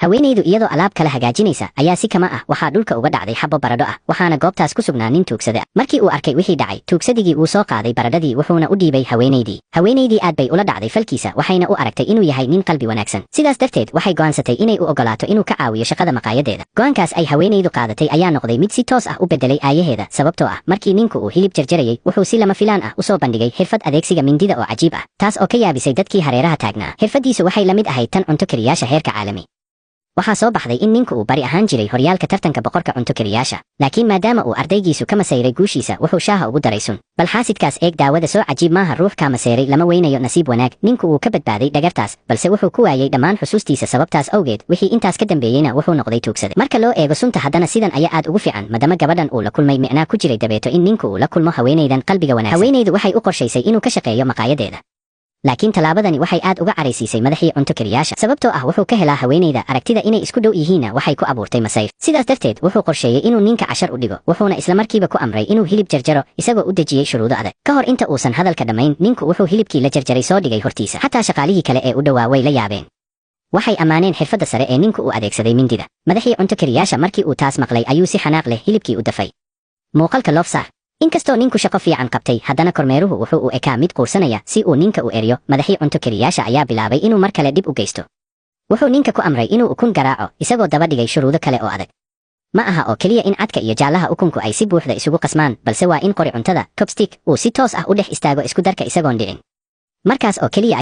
Haweenaydu iyadoo alaab kala hagaajinaysa ayaa si kama ah waxaa dhulka uga dhacday xabo baradho ah, waxaana goobtaas ku sugnaa nin tuugsade ah. Markii uu arkay wixii dhacay, tuugsadigii wuu soo qaaday baradhadii, wuxuuna u dhiibay haweenaydii. Haweenaydii aad bay ula dhacday falkiisa, waxayna u aragtay inuu yahay nin qalbi wanaagsan. Sidaas darteed waxay go'aansatay inay u ogolaato inuu ka caawiyo shaqada maqaayadeeda. Go'aankaas ay haweenaydu qaadatay ayaa noqday mid si toos ah u bedelay aayaheeda, sababtoo ah markii ninku uu hilib jarjarayay, wuxuu si lama filaan ah usoo bandhigay xirfad adeegsiga mindida oo cajiib ah, taas oo ka yaabisay dadkii hareeraha taagnaa. Xirfadiisu waxay la mid ahayd tan cunto kariyaasha heerka caalami. Waxaa soo baxday in ninku uu bari ahaan jiray horyaalka tartanka boqorka cunto kariyaasha, laakiin maadaama uu ardaygiisu ka masayray guushiisa, wuxuu shaaha ugu daray sun. Bal xaasidkaas eeg, daawada soo cajiib maaha? Ruux kaa masayray lama weynayo. Nasiib wanaag, ninku wuu ka badbaaday dhagartaas, balse wuxuu ku waayey dhammaan xusuustiisa. Sababtaas awgeed, wixii intaas ka dambeeyeyna wuxuu noqday tuugsade. Marka loo eego sunta, haddana sidan ayaa aad ugu fiican, madama gabadhan uu la kulmay micnaa ku jiray dabeeto in ninku uu la kulmo haweenaydan qalbiga wanaagsan. Haweenaydu waxay u qorshaysay inuu ka shaqeeyo maqaayadeeda, laakiin tallaabadani waxay aad uga caraysiisay madaxii cunto kariyaasha, sababtoo ah wuxuu ka helaa haweenayda. Aragtida inay isku dhow yihiinna waxay ku abuurtay masayr. Sidaas darteed wuxuu qorsheeyey inuu ninka cashar u dhigo, wuxuuna islamarkiiba ku amray inuu hilib jarjaro, isagoo u dejiyey shuruudo adag. Ka hor inta uusan hadalka dhammayn, ninku wuxuu hilibkii la jarjaray soo dhigay hortiisa. Xataa shaqaalihii kale ee u dhowaa way la yaabeen. Waxay ammaaneen xirfadda sare ee ninku u adeegsaday mindida. Madaxii cunto kariyaasha markii uu taas maqlay ayuu si xanaaq leh hilibkii u dafay. Muuqaalka loofsaar. Inkastoo ninku shaqo fiican qabtay, haddana kormeeruhu wuxuu u ekaa mid quursanaya. Si uu ninka u eryo, madaxii cunto kariyaasha ayaa bilaabay inuu mar kale dhib u geysto. Wuxuu ninka ku amray inuu ukun garaaco, isagoo daba dhigay shuruudo kale oo adag. Ma aha oo keliya in cadka iyo jaallaha ukunku ay si buuxda isugu qasmaan, balse waa in qori cuntada, chopstick, uu si toos ah u dhex istaago isku darka isagoon dhicin. Markaas oo keliya.